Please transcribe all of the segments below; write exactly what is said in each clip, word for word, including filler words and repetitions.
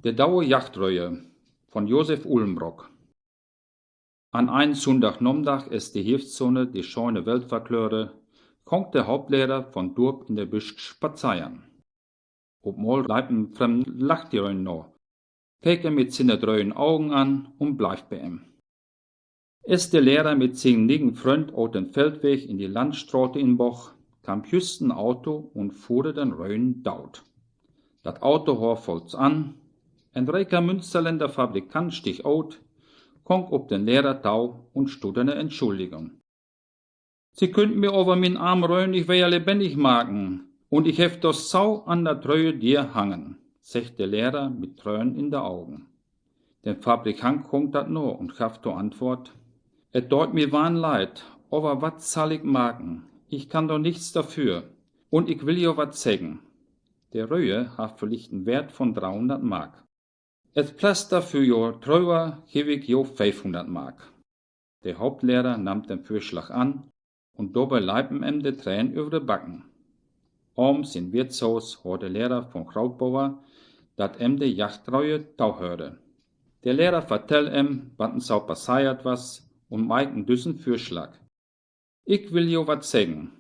De daue Jachtröhe von Josef Uhlenbrock. An einen Sunndag Nomdag, es de Hiewstsonne de scheune Welt verklöre, gong de Hauptlehrer von Durp in de Büsch spazeiern. Op mol leip em en fremd Jachtröh no, keek em mit siene dröhen Augen an un bleif bei em. Es de Lehrer mit singem niegen Frönd op den Feldweg in de Landstraat inboog, kam jüst en Auto un fuhr den Röhen daut. Dat Auto hoor foats an, en reiker Münsterländer Fabrikant stig ut, gong op den Lehrer tau un studd ene Entschuldigung. Sie künnt mi ower mien arm Röh nich weder lebendig maken, un ich heff doch Sau an dat Röhe Dier hangen, seggt de Lehrer mit Trönen in de Augen. Dem Fabrikant gong dat no un gaff to Antwort: Et deit mi wahn leid, ower wat sall ik maken? Ich kann doch nix dafür. Un ik will jo wat seggen. De Röhe haft villicht en Wert von dreihundert Mark. Et Plaster för jo Trauer giff ik jo feifhundert Mark. De Hauptlehrer nahm den Vörschlag an, un dobei leipen em de Trän üvver de Backen. Avends in Wirtshaus hoor de Lehrer von Krautbauer, dat em de Jachtröhe tauhörde. De Lehrer vertell em, wat en Sau passeiert was, un meik en düssen Vörschlag: Ik will jo wat seggen.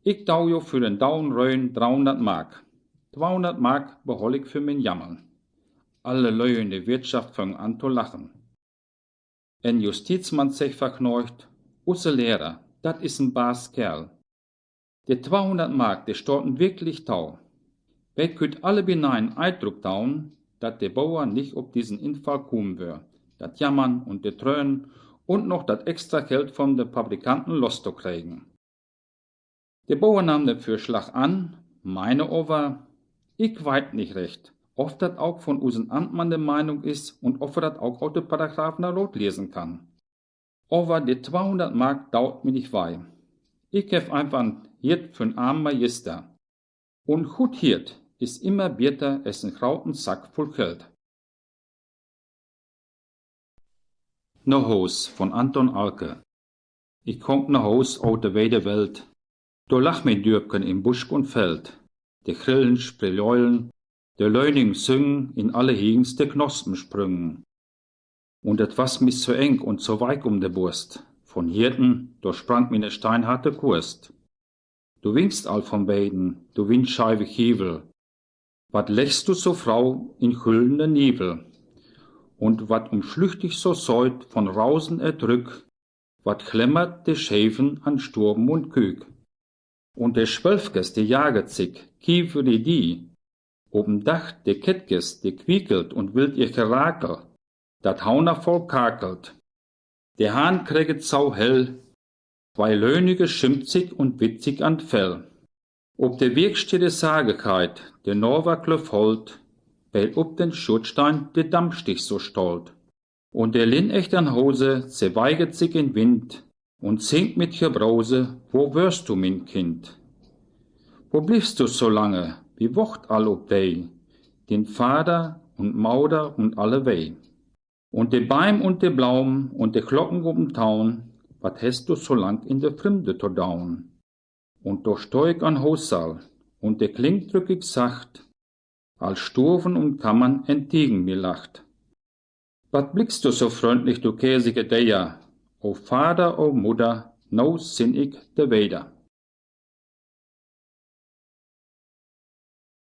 Ik dau jo för den dauen Röhen dreihundert Mark. Tweihundert Mark beholl ik för mien Jammern. Alle Lüe in de Wirtschaft föngen an to lachen. En Justizmann seggt vergnögt: Use Lehrer, dat is en baas Kerl. De tweihundert Mark, de steit em wirklich tau. Wi künnt alle binei en Eid drup dauen, dat de Bauer nich op dissen Infall kumen wör, dat Jammern un de Trönen un noch dat extra Geld von de Fabrikanten loszukriegen. De Bauer nahm den Vörschlag an, meine ower: Ik weit nich recht, of dat auk von usen Amtmann de Meinung is un of er dat auk ut de Paragraphen erautlesen kann. Ower de tweihundert Mark daut mi nich wei. Ik heff einfach en Hiert för en armen Magister. Un en gutt Hiert is immer beter es en grauten Sack vull Geld. No Hus von Anton Alke. Ik könnt no Hus ut de weide Welt. Do lag mien Dörpken in Busk un Feld. De Grillen sprileulen, de Lüe süngen, in alle Hiegens de Knospen sprüngen. Un et was mi so eng un so weik um de Burst. Von Hierten, do sprang miene steinharte Kurst. Du winkst all von weiden, du windscheiwe Kiewel. Wat lechst du so frau in güldene Niewel? Un wat umschlücht dich so seut von Rausen erdrück, wat klämmert de Schäwen an Stuwen un Kück? Un de Schwölfkes, de jaget sik, Kieweridi, op em Dach de Kettkes, de quiekelt un willt ihr Gerakel, dat Hauner voll kakelt. De Hahn kräget sau hell, wei Lüe schimpt sik un witt sik an Fell. Op de Wiekstiede Sagekeit, de Nowerklöff holt, weil op den Schurtstein de Dammstich so stolt. Un de Linn echtern Huse, se weiget sik in Wind un singt mit Gebrause: Wo wörst du, mien Kind? Wo bliffst du so lange? Wie wocht all op dei, dien Vader un Mauder un alle wei? Un de Beim un de Blaum un de Klocken op em Taun, wat hest du so lang in de Frimde to daun? Un do stei ik an Hus all, un de Klingk drück ik sacht, all Stuwen un Kammern enttiegen mi lacht. Wat blickst du so fröndlich, du käsige Deer? O Vader, o Mudder, no sinn ik de Weder.